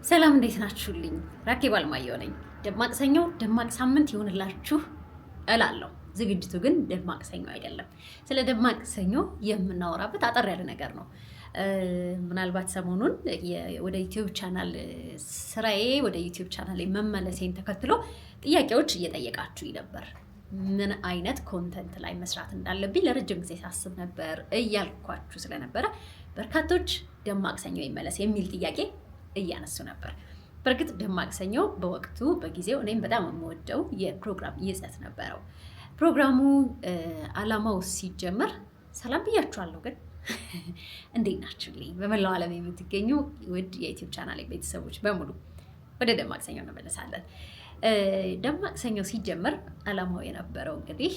ሰላም እንዴት ናችሁልኝ? ራኬብ አለማየሁ ነኝ። ደማቅ ሰኞ ደማቅ ሳምንት ይሆንላችሁ እላለሁ። ዝግጅቱ ግን ደማቅ ሰኞ አይደለም። ስለ ደማቅ ሰኞ የምናወራበት አጠር ያለ ነገር ነው። ምናልባት ሰሞኑን ወደ ዩቲዩብ ቻናል ስራዬ ወደ ዩቲዩብ ቻናል መመለሴን ተከትሎ ጥያቄዎች እየጠየቃችሁ ነበር። ምን አይነት content ላይ መስራት እንዳለብኝ ለረጅም ጊዜ ሳስብ ነበር እያልኳችሁ ስለነበረ በርካቶች ደማቅ ሰኞ ይመለስ የሚል ጥያቄ እያነሱ ነበር። በእርግጥ ደማቅ ሰኞ በወቅቱ በጊዜው እኔም በጣም የምወደው የፕሮግራም ይዘት ነበረው። ፕሮግራሙ ዓላማው ሲጀመር ሰላም ብያችኋለሁ፣ ግን እንዴት ናችሁልኝ? በመላው ዓለም የምትገኙ ውድ የዩቲዩብ ቻናል ቤተሰቦች በሙሉ ወደ ደማቅ ሰኞ እንመለሳለን። ደማቅ ሰኞ ሲጀመር ዓላማው የነበረው እንግዲህ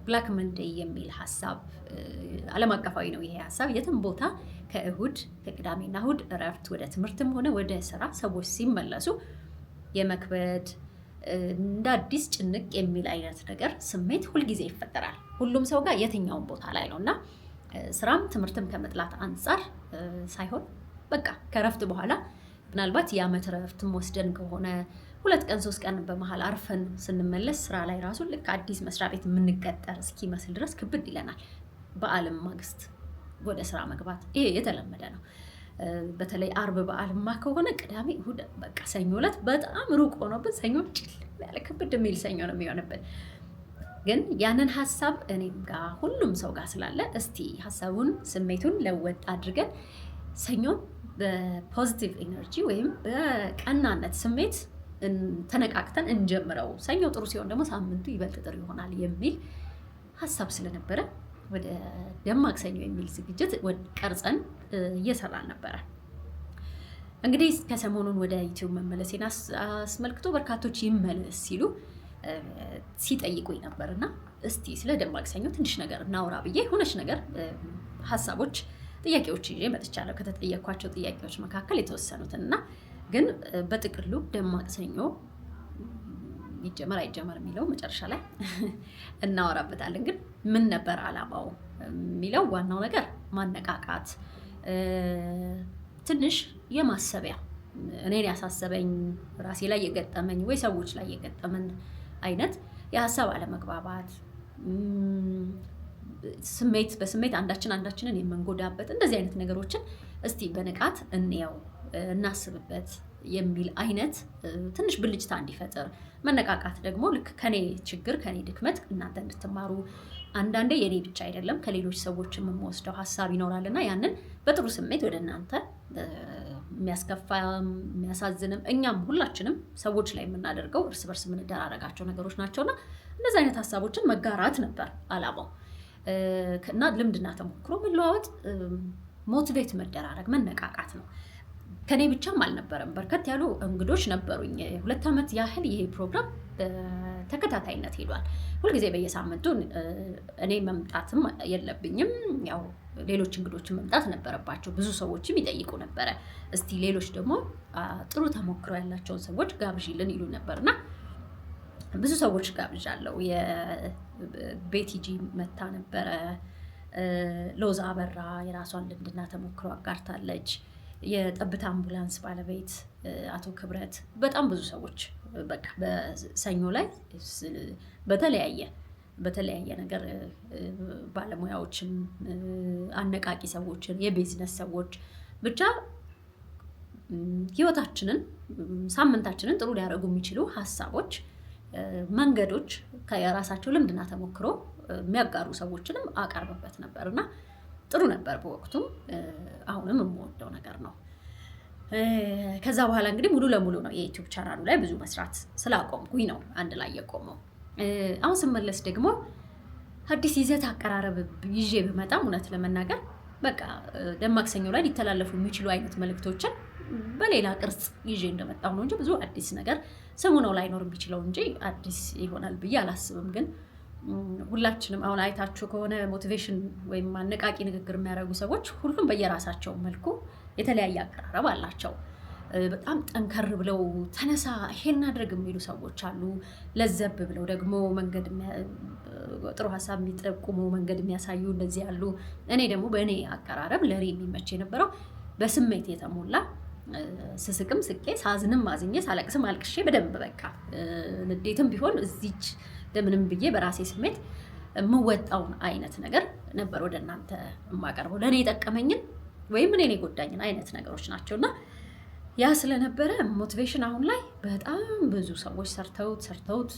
Black Monday የሚል ሀሳብ ዓለም አቀፋዊ ነው። ይሄ ሀሳብ የትም ቦታ ከእሁድ ከቅዳሜና እሁድ እረፍት ወደ ትምህርትም ሆነ ወደ ስራ ሰዎች ሲመለሱ የመክበድ፣ እንደ አዲስ ጭንቅ የሚል አይነት ነገር ስሜት ሁልጊዜ ይፈጠራል። ሁሉም ሰው ጋር የትኛውም ቦታ ላይ ነው እና ስራም ትምህርትም ከመጥላት አንጻር ሳይሆን በቃ ከእረፍት በኋላ ምናልባት የዓመት እረፍትም ወስደን ከሆነ 2 ቀን 3 ቀን በመሀል አርፈን ስንመለስ ስራ ላይ ራሱ ልክ አዲስ መስሪያ ቤት የምንቀጠር እስኪመስል ድረስ ክብድ ይለናል። በዓልም ማግስት ወደ ስራ መግባት ይሄ የተለመደ ነው። በተለይ አርብ በዓልማ ከሆነ ቅዳሜ፣ እሑድ፣ በቃ ሰኞ ዕለት በጣም ሩቅ ሆኖብን ሰኞ ጭል ያለ ክብድ የሚል ሰኞ ነው የሚሆንብን። ግን ያንን ሀሳብ እኔም ጋር ሁሉም ሰው ጋር ስላለ እስቲ ሀሳቡን ስሜቱን ለወጥ አድርገን ሰኞን በ positive energy ወይም በቀናነት ስሜት ተነቃቅተን እንጀምረው። ሰኞ ጥሩ ሲሆን ደግሞ ሳምንቱ ይበልጥ ጥሩ ይሆናል የሚል ሀሳብ ስለነበረ ወደ ደማቅ ሰኞ የሚል ዝግጅት ቀርጸን እየሰራን ነበረ። እንግዲህ ከሰሞኑን ወደ ዩቲዩብ መመለሴን አስመልክቶ በርካቶች ይመለስ ሲሉ ሲጠይቁኝ ነበር እና እስቲ ስለ ደማቅ ሰኞ ትንሽ ነገር እናውራ ብዬ የሆነች ነገር ሀሳቦች፣ ጥያቄዎች ይዤ መጥቻለሁ። ከተጠየኳቸው ጥያቄዎች መካከል የተወሰኑትን እና ግን በጥቅሉ ደማቅ ሰኞ ይጀመር አይጀመር የሚለው መጨረሻ ላይ እናወራበታለን። ግን ምን ነበር ዓላማው የሚለው ዋናው ነገር ማነቃቃት፣ ትንሽ የማሰቢያ እኔን ያሳሰበኝ፣ ራሴ ላይ የገጠመኝ ወይ ሰዎች ላይ የገጠመን አይነት የሀሳብ አለመግባባት፣ ስሜት በስሜት አንዳችን አንዳችንን የምንጎዳበት እንደዚህ አይነት ነገሮችን እስቲ በንቃት እንየው፣ እናስብበት የሚል አይነት ትንሽ ብልጭታ እንዲፈጥር፣ መነቃቃት ደግሞ ልክ ከኔ ችግር ከኔ ድክመት እናንተ እንድትማሩ፣ አንዳንዴ የኔ ብቻ አይደለም ከሌሎች ሰዎች የምወስደው ሀሳብ ይኖራል እና ያንን በጥሩ ስሜት ወደ እናንተ የሚያስከፋም የሚያሳዝንም እኛም ሁላችንም ሰዎች ላይ የምናደርገው እርስ በርስ የምንደራረጋቸው ነገሮች ናቸውና እንደዚህ አይነት ሀሳቦችን መጋራት ነበር ዓላማው እና ልምድና ተሞክሮ መለዋወጥ፣ motivate መደራረግ፣ መነቃቃት ነው። ከኔ ብቻም አልነበረም፣ በርከት ያሉ እንግዶች ነበሩኝ። 2 ዓመት ያህል ይሄ ፕሮግራም ተከታታይነት ሄዷል። ሁልጊዜ በየሳምንቱ እኔ መምጣትም የለብኝም፣ ያው ሌሎች እንግዶችን መምጣት ነበረባቸው። ብዙ ሰዎችም ይጠይቁ ነበረ። እስቲ ሌሎች ደግሞ ጥሩ ተሞክሮ ያላቸውን ሰዎች ጋብዢልን ይሉ ነበር እና ብዙ ሰዎች ጋብዣለሁ። የቤቲጂ መታ ነበረ። ሎዛ አበራ የራሷን ልምድና ተሞክሮ አጋርታለች። የጠብታ አምቡላንስ ባለቤት አቶ ክብረት፣ በጣም ብዙ ሰዎች በቃ በሰኞ ላይ በተለያየ በተለያየ ነገር ባለሙያዎችን፣ አነቃቂ ሰዎችን፣ የቢዝነስ ሰዎች፣ ብቻ ህይወታችንን ሳምንታችንን ጥሩ ሊያደርጉ የሚችሉ ሀሳቦች፣ መንገዶች ከየራሳቸው ልምድና ተሞክሮ የሚያጋሩ ሰዎችንም አቀርብበት ነበር እና ጥሩ ነበር በወቅቱም፣ አሁንም የምወደው ነገር ነው። ከዛ በኋላ እንግዲህ ሙሉ ለሙሉ ነው የዩቲዩብ ቻናሉ ላይ ብዙ መስራት ስላቆምኩኝ ነው አንድ ላይ የቆመው። አሁን ስመለስ ደግሞ አዲስ ይዘት አቀራረብ ይዤ ብመጣም እውነት ለመናገር በቃ ደማቅ ሰኞ ላይ ሊተላለፉ የሚችሉ አይነት መልእክቶችን በሌላ ቅርጽ ይዤ እንደመጣሁ ነው እንጂ ብዙ አዲስ ነገር ስሙ ነው ላይኖር የሚችለው እንጂ አዲስ ይሆናል ብዬ አላስብም። ግን ሁላችንም አሁን አይታችሁ ከሆነ motivation ወይም አነቃቂ ንግግር የሚያደርጉ ሰዎች ሁሉም በየራሳቸው መልኩ የተለያየ አቀራረብ አላቸው። በጣም ጠንከር ብለው ተነሳ ይሄን አድርግ የሚሉ ሰዎች አሉ። ለዘብ ብለው ደግሞ መንገድ ጥሩ ሀሳብ የሚጠቁሙ፣ መንገድ የሚያሳዩ እንደዚህ ያሉ። እኔ ደግሞ በእኔ አቀራረብ ለእኔ የሚመች የነበረው በስሜት የተሞላ ስስቅም ስቄ፣ ሳዝንም አዝኜ፣ ሳለቅስም አልቅሼ በደንብ በቃ ንዴትም ቢሆን እዚች እንደምንም ብዬ በራሴ ስሜት የምወጣውን አይነት ነገር ነበር ወደ እናንተ የማቀርበው። ለእኔ የጠቀመኝን ወይም እኔን የጎዳኝን አይነት ነገሮች ናቸው። እና ያ ስለነበረ motivation አሁን ላይ በጣም ብዙ ሰዎች ሰርተውት ሰርተውት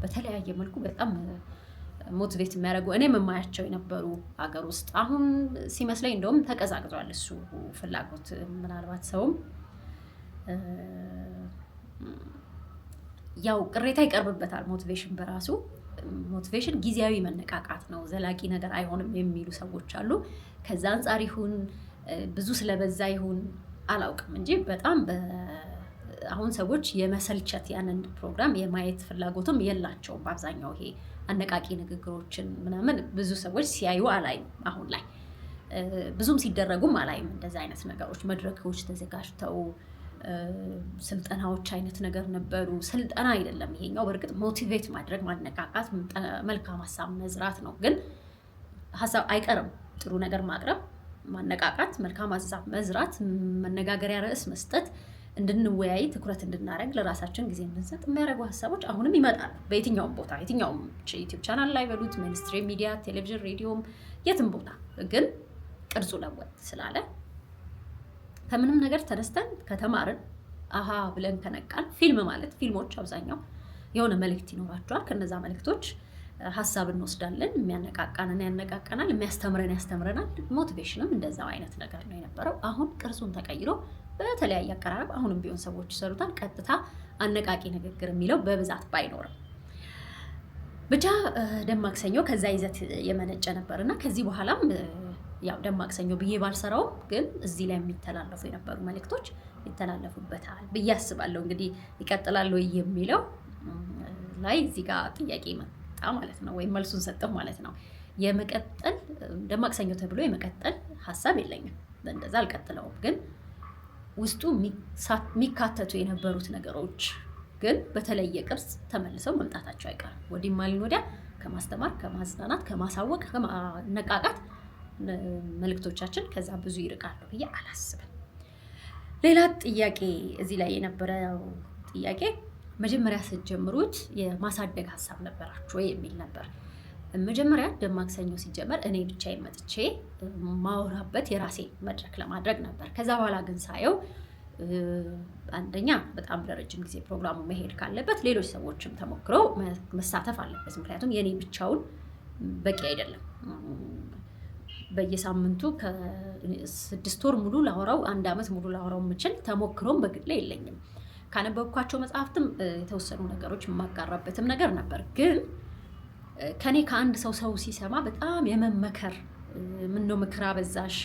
በተለያየ መልኩ በጣም motivate የሚያደርጉ እኔም የማያቸው የነበሩ ሀገር ውስጥ አሁን ሲመስለኝ እንደውም ተቀዛቅዟል እሱ ፍላጎት። ምናልባት ሰውም ያው ቅሬታ ይቀርብበታል። Motivation በራሱ motivation ጊዜያዊ መነቃቃት ነው፣ ዘላቂ ነገር አይሆንም የሚሉ ሰዎች አሉ። ከዛ አንጻር ይሁን ብዙ ስለበዛ ይሁን አላውቅም እንጂ በጣም አሁን ሰዎች የመሰልቸት ያንን ፕሮግራም የማየት ፍላጎትም የላቸውም። በአብዛኛው ይሄ አነቃቂ ንግግሮችን ምናምን ብዙ ሰዎች ሲያዩ አላይም። አሁን ላይ ብዙም ሲደረጉም አላይም። እንደዚህ አይነት ነገሮች መድረኮች ተዘጋጅተው ስልጠናዎች አይነት ነገር ነበሩ። ስልጠና አይደለም ይሄኛው። በእርግጥ motivate ማድረግ፣ ማነቃቃት፣ መልካም ሀሳብ መዝራት ነው። ግን ሀሳብ አይቀርም፣ ጥሩ ነገር ማቅረብ፣ ማነቃቃት፣ መልካም ሀሳብ መዝራት፣ መነጋገሪያ ርዕስ መስጠት፣ እንድንወያይ ትኩረት እንድናደርግ፣ ለራሳችን ጊዜ እንድንሰጥ የሚያደርጉ ሀሳቦች አሁንም ይመጣሉ። በየትኛውም ቦታ፣ የትኛውም YouTube channel ላይ በሉት፣ mainstream media፣ ቴሌቪዥን፣ ሬዲዮም፣ የትም ቦታ ግን ቅርጹ ለወጥ ስላለ ከምንም ነገር ተነስተን ከተማርን፣ አሃ ብለን ከነቃን፣ ፊልም ማለት ፊልሞች አብዛኛው የሆነ መልእክት ይኖራቸዋል። ከነዛ መልእክቶች ሀሳብ እንወስዳለን። የሚያነቃቃንን ያነቃቀናል፣ የሚያስተምረን ያስተምረናል። Motivation ም እንደዛው አይነት ነገር ነው የነበረው። አሁን ቅርጹን ተቀይሮ በተለያየ አቀራረብ አሁንም ቢሆን ሰዎች ይሰሩታል። ቀጥታ አነቃቂ ንግግር የሚለው በብዛት ባይኖርም ብቻ ደማቅ ሰኞ ከዛ ይዘት የመነጨ ነበር። እና ከዚህ በኋላም ያው ደማቅ ሰኞ ብዬ ባልሰራውም ግን እዚህ ላይ የሚተላለፉ የነበሩ መልእክቶች ይተላለፉበታል ብዬ አስባለሁ። እንግዲህ ይቀጥላል ወይ የሚለው ላይ እዚህ ጋር ጥያቄ መጣ ማለት ነው፣ ወይም መልሱን ሰጠሁ ማለት ነው። የመቀጠል ደማቅ ሰኞ ተብሎ የመቀጠል ሀሳብ የለኝም። እንደዛ አልቀጥለውም። ግን ውስጡ የሚካተቱ የነበሩት ነገሮች ግን በተለየ ቅርጽ ተመልሰው መምጣታቸው አይቀርም። ወዲህም አልን ወዲያ ከማስተማር፣ ከማዝናናት፣ ከማሳወቅ፣ ከማነቃቃት መልእክቶቻችን ከዛ ብዙ ይርቃሉ ብዬ አላስብም። ሌላ ጥያቄ እዚህ ላይ የነበረው ጥያቄ መጀመሪያ ስትጀምሩት የማሳደግ ሀሳብ ነበራችሁ ወይ የሚል ነበር። መጀመሪያ ደማቅ ሰኞ ሲጀመር እኔ ብቻዬን መጥቼ ማወራበት የራሴ መድረክ ለማድረግ ነበር። ከዛ በኋላ ግን ሳየው አንደኛ በጣም ለረጅም ጊዜ ፕሮግራሙ መሄድ ካለበት ሌሎች ሰዎችም ተሞክረው መሳተፍ አለበት። ምክንያቱም የኔ ብቻውን በቂ አይደለም። በየሳምንቱ ከ6 ወር ሙሉ ላወራው፣ አንድ ዓመት ሙሉ ላወራው የምችል ተሞክሮም በግሌ የለኝም። ካነበብኳቸው መጽሐፍትም የተወሰኑ ነገሮች የማጋራበትም ነገር ነበር። ግን ከኔ ከአንድ ሰው ሰው ሲሰማ በጣም የመመከር፣ ምነው ምክር አበዛሽ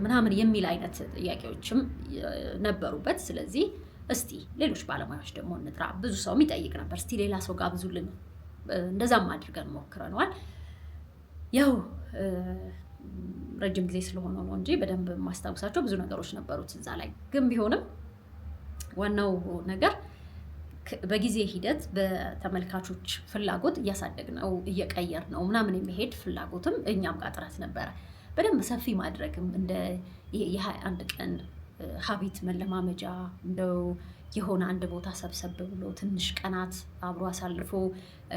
ምናምን የሚል አይነት ጥያቄዎችም ነበሩበት። ስለዚህ እስቲ ሌሎች ባለሙያዎች ደግሞ እንጥራ፣ ብዙ ሰውም ይጠይቅ ነበር። እስቲ ሌላ ሰው ጋብዙልን፣ እንደዛም አድርገን ሞክረነዋል። ያው ረጅም ጊዜ ስለሆነ ነው እንጂ በደንብ የማስታውሳቸው ብዙ ነገሮች ነበሩት እዛ ላይ። ግን ቢሆንም ዋናው ነገር በጊዜ ሂደት በተመልካቾች ፍላጎት እያሳደግነው፣ እየቀየርነው ምናምን የሚሄድ ፍላጎትም እኛም ጋር ጥረት ነበረ። በደንብ ሰፊ ማድረግም እንደ የ21 ቀን habit መለማመጃ እንደው የሆነ አንድ ቦታ ሰብሰብ ብሎ ትንሽ ቀናት አብሮ አሳልፎ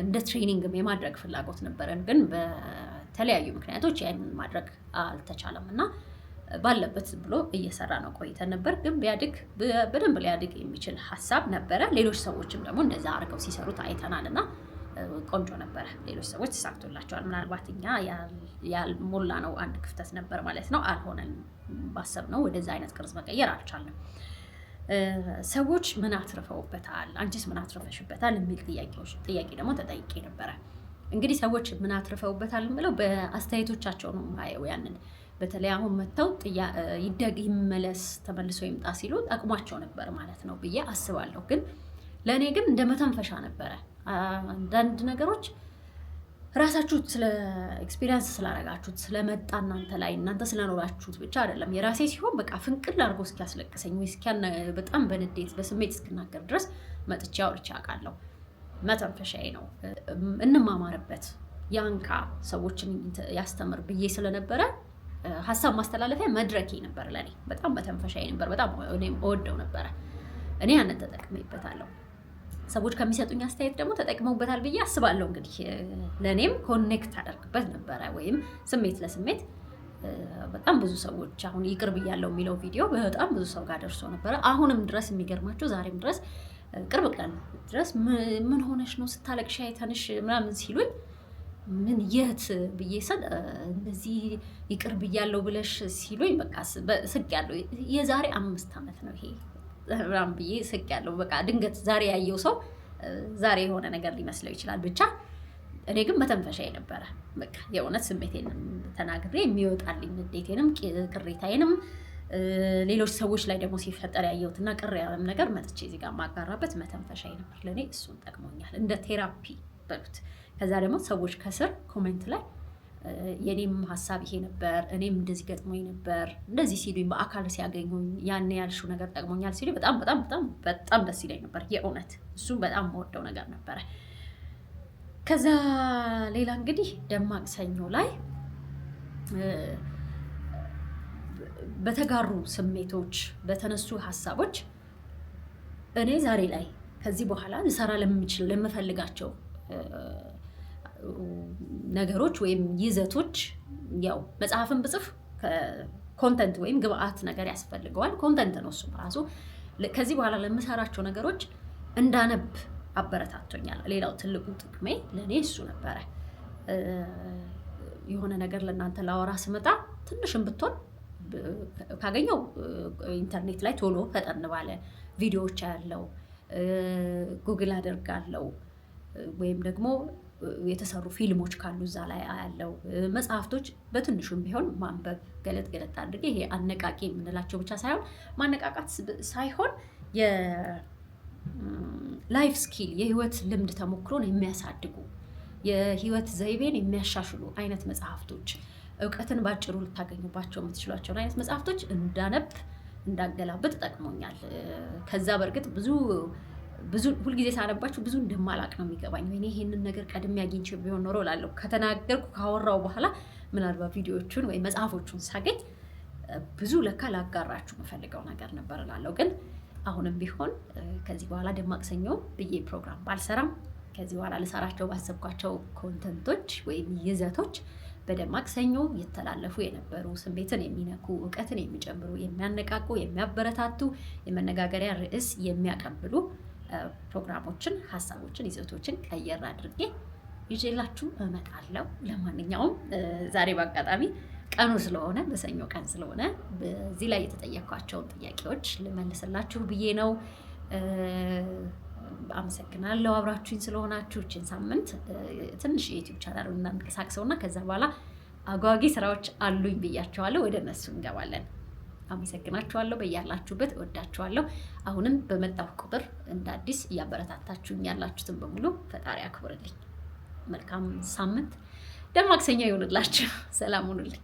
እንደ training ም የማድረግ ፍላጎት ነበረን። ግን በተለያዩ ምክንያቶች ያንን ማድረግ አልተቻለም እና ባለበት ብሎ እየሰራ ነው ቆይተን ነበር። ግን ቢያድግ፣ በደንብ ሊያድግ የሚችል ሀሳብ ነበረ። ሌሎች ሰዎችም ደግሞ እንደዛ አድርገው ሲሰሩት አይተናል እና ቆንጆ ነበረ። ሌሎች ሰዎች ተሳክቶላቸዋል። ምናልባት እኛ ያልሞላ ነው አንድ ክፍተት ነበር ማለት ነው። አልሆነን ባሰብነው ወደዛ አይነት ቅርጽ መቀየር አልቻልንም። ሰዎች ምን አትርፈውበታል፣ አንቺስ ምን አትርፈሽበታል የሚል ጥያቄ ደግሞ ተጠይቄ ነበረ። እንግዲህ ሰዎች ምን አትርፈውበታል የምለው በአስተያየቶቻቸው ነው የማየው። ያንን በተለይ አሁን መጥተው ይደግ፣ ይመለስ፣ ተመልሶ ይምጣ ሲሉ ጠቅሟቸው ነበር ማለት ነው ብዬ አስባለሁ። ግን ለእኔ ግን እንደ መተንፈሻ ነበረ። አንዳንድ ነገሮች ራሳችሁ ስለ experience ስላረጋችሁት፣ ስለመጣ እናንተ ላይ፣ እናንተ ስለኖራችሁት ብቻ አይደለም። የራሴ ሲሆን በቃ ፍንቅል አድርጎ እስኪያስለቅሰኝ ወይ በጣም በንዴት በስሜት እስክናገር ድረስ መጥቼ አውርቼ አውቃለሁ። መተንፈሻዬ ነው። እንማማርበት፣ ያንካ፣ ሰዎችን ያስተምር ብዬ ስለነበረ ሀሳብ ማስተላለፊያ መድረኬ ነበር። ለእኔ በጣም መተንፈሻዬ ነበር። በጣም እኔም እወደው ነበረ። እኔ ያንን ተጠቅሜበታለሁ። ሰዎች ከሚሰጡኝ አስተያየት ደግሞ ተጠቅመውበታል ብዬ አስባለሁ። እንግዲህ ለእኔም connect አደርግበት ነበረ፣ ወይም ስሜት ለስሜት በጣም ብዙ ሰዎች፣ አሁን ይቅር ብያለሁ የሚለው ቪዲዮ በጣም ብዙ ሰው ጋር ደርሶ ነበረ። አሁንም ድረስ የሚገርማቸው ዛሬም ድረስ፣ ቅርብ ቀን ድረስ "ምን ሆነሽ ነው? ስታለቅሽ አይተንሽ" ምናምን ሲሉኝ፣ ምን የት ብዬ ስል እንደዚህ ይቅር ብያለሁ ብለሽ ሲሉኝ በቃ ስቄያለሁ። የዛሬ 5 ዓመት ነው ይሄ ምናምን ብዬ ስቄያለሁ። በቃ ድንገት ዛሬ ያየው ሰው ዛሬ የሆነ ነገር ሊመስለው ይችላል። ብቻ እኔ ግን መተንፈሻዬ ነበረ። በቃ የእውነት ስሜቴንም ተናግሬ የሚወጣልኝ፣ ንዴቴንም ቅሬታዬንም፣ ሌሎች ሰዎች ላይ ደግሞ ሲፈጠር ያየሁትና ቅር ያለም ነገር መጥቼ እዚህ ጋር ማጋራበት መተንፈሻዬ ነበር። ለእኔ እሱን ጠቅሞኛል። እንደ therapy በሉት። ከዛ ደግሞ ሰዎች ከስር comment ላይ የኔም ሀሳብ ይሄ ነበር፣ እኔም እንደዚህ ገጥሞኝ ነበር፣ እንደዚህ ሲሉኝ፣ በአካል ሲያገኙኝ ያን ያልሽው ነገር ጠቅሞኛል ሲሉኝ በጣም በጣም በጣም በጣም ደስ ይለኝ ነበር። የእውነት እሱም በጣም የምወደው ነገር ነበረ። ከዛ ሌላ እንግዲህ ደማቅ ሰኞ ላይ በተጋሩ ስሜቶች፣ በተነሱ ሀሳቦች እኔ ዛሬ ላይ ከዚህ በኋላ ልሰራ ለምችል ለምፈልጋቸው ነገሮች ወይም ይዘቶች፣ ያው መጽሐፍን ብጽፍ content ወይም ግብአት ነገር ያስፈልገዋል። Content ነው እሱም ራሱ። ከዚህ በኋላ ለምሰራቸው ነገሮች እንዳነብ አበረታቶኛል። ሌላው ትልቁ ጥቅሜ ለእኔ እሱ ነበረ። የሆነ ነገር ለእናንተ ላወራ ስመጣ ትንሽም ብትሆን ካገኘው ኢንተርኔት ላይ ቶሎ ፈጠን ባለ ቪዲዮዎች ያለው ጉግል አደርጋለሁ፣ ወይም ደግሞ የተሰሩ ፊልሞች ካሉ እዛ ላይ አያለው። መጽሐፍቶች በትንሹም ቢሆን ማንበብ፣ ገለጥ ገለጥ አድርጌ፣ ይሄ አነቃቂ የምንላቸው ብቻ ሳይሆን፣ ማነቃቃት ሳይሆን የ life skill፣ የህይወት ልምድ ተሞክሮን የሚያሳድጉ፣ የህይወት ዘይቤን የሚያሻሽሉ አይነት መጽሐፍቶች፣ እውቀትን ባጭሩ ልታገኙባቸው የምትችሏቸውን አይነት መጽሐፍቶች እንዳነብ፣ እንዳገላብጥ ጠቅሞኛል። ከዛ በእርግጥ ብዙ ብዙ ሁልጊዜ ሳነባቸው ብዙ እንደማላቅ ነው የሚገባኝ። ወይኔ ይሄንን ነገር ቀድሜ አግኝቼ ቢሆን ኖሮ እላለሁ። ከተናገርኩ፣ ካወራው በኋላ ምናልባት ቪዲዮዎቹን ወይም መጽሐፎቹን ሳገኝ ብዙ ለካ ላጋራችሁ የምፈልገው ነገር ነበር እላለሁ። ግን አሁንም ቢሆን ከዚህ በኋላ ደማቅ ሰኞ ብዬ ፕሮግራም ባልሰራም፣ ከዚህ በኋላ ልሰራቸው ባሰብኳቸው content ኦች ወይም ይዘቶች በደማቅ ሰኞ የተላለፉ የነበሩ ስሜትን የሚነኩ፣ እውቀትን የሚጨምሩ፣ የሚያነቃቁ፣ የሚያበረታቱ፣ የመነጋገሪያ ርዕስ የሚያቀብሉ ፕሮግራሞችን፣ ሀሳቦችን፣ ይዘቶችን ቀየር አድርጌ ይዤላችሁ እመጣለሁ። ለማንኛውም ዛሬ በአጋጣሚ ቀኑ ስለሆነ፣ በሰኞ ቀን ስለሆነ፣ በዚህ ላይ የተጠየኳቸውን ጥያቄዎች ልመልስላችሁ ብዬ ነው። አመሰግናለሁ አብራችሁኝ ስለሆናችሁ። ይህችን ሳምንት ትንሽ የ YouTube channel ኡን እናንቀሳቅሰውና ከዛ በኋላ አጓጊ ስራዎች አሉኝ ብያቸዋለሁ። ወደ እነሱ እንገባለን። አመሰግናችኋለሁ። በያላችሁበት እወዳችኋለሁ። አሁንም በመጣሁ ቁጥር እንደ አዲስ እያበረታታችሁኝ ያላችሁትን በሙሉ ፈጣሪ አክብርልኝ። መልካም ሳምንት፣ ደማቅ ሰኞ ይሁንላችሁ። ሰላም ሁኑልኝ።